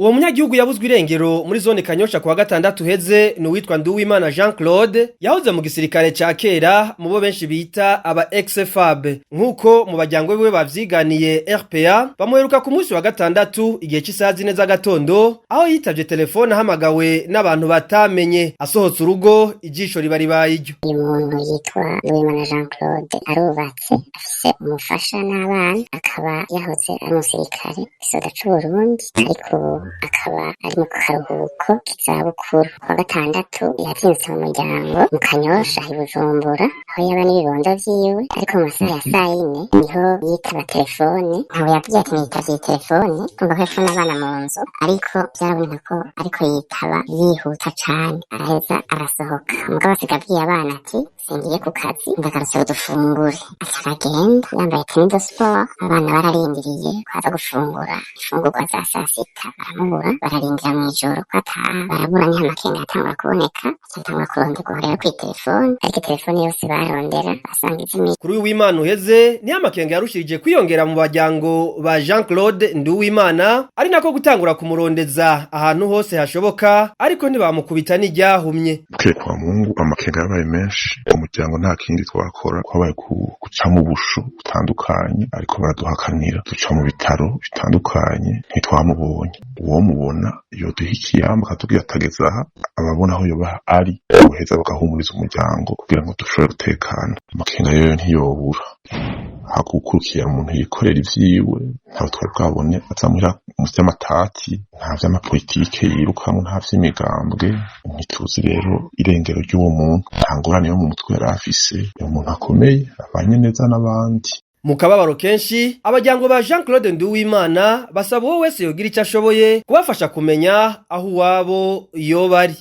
Uwo munyagihugu yabuzwe irengero muri zone Kanyosha kuwa gatandatu heze ni uwitwa Nduwimana Jean Claude, yahoze mu gisirikare ca kera, mu bo benshi bita aba ex-FAB. Nk'uko mu bajyangwe biwe bavyiganiye RPA, bamuheruka ku munsi wa gatandatu igihe c'isaha 4 z'agatondo, aho yitavye telefone ahamagawe n'abantu batamenye. Asohotse urugo, ijisho riba ribaye iryo. Uyu muntu yitwa Nduwimana Jean Claude, arubatse, afise umufasha n'abana, akaba yahoze ari umusirikare isoda c'Uburundi, ariko ubu akaba ari mu karuhuko k'izabukuru. Kuwa gatandatu yazindutse mu muryango mu Kanyosha i Bujumbura, aho yaba n'ibibondo vyiwe, ariko mu masaha ya sayine niho yitaba telefone. Ntawe yabwiye ati nitavye iyi telefone, kumva ko yariko n'abana mu nzu, ariko vyaraboneka ko ariko yitaba yihuta cane. Araheza arasohoka, mugabo asiga abwiye abana ati singiye ku kazi, ndagarutse dufungure. Aca aragenda yambaye tenue de sport. Abana bararindiriye ko aza gufungura imfungurwa za sasita, baramubura. Bararindira mw'ijoro ko ataha, barabura. Niho amakenga yatangura kuboneka, aca atangura kuronderwa rero kw'itelefone, ariko telefone yose barondera basanga izimiye. Kuri uyu w'Imana uheze niho amakenga yarushirije kwiyongera mu bajyango ba Jean Claude Nduwimana, ari nako gutangura kumurondeza ahantu hose hashoboka, ariko ntibamukubita n'iryahumye. Bukeye kwa Mungu amakenga yabaye menshi. Umuryango nta kindi twakora, twabaye guca mu busho butandukanye, ariko baraduhakanira. Duca mu bitaro bitandukanye, ntitwamubonye. Uwo mubona yoduha ikiyamba, akatubwira atageze aha, ababona aho yoba ari, boheza bagahumuriza umuryango kugira ngo dushobore gutekana. Amakenga yoyo ntiyobura hagukurukira umuntu yikorera ivyiwe. Ntawe twari bwabone aza muhira mu vy'amatati, nta vy'amapolitike yirukamwo, nta vy'imigambwe. Ntituzi rero irengero ry'uwo muntu. Nta ngorane yo mu mutwe yari afise, ni umuntu akomeye abanye neza n'abandi. Mu kababaro kenshi, abajyango ba Jean Claude Nduwimana basaba uwo wese yogira icyo ashoboye kubafasha kumenya aho uwabo yoba ari.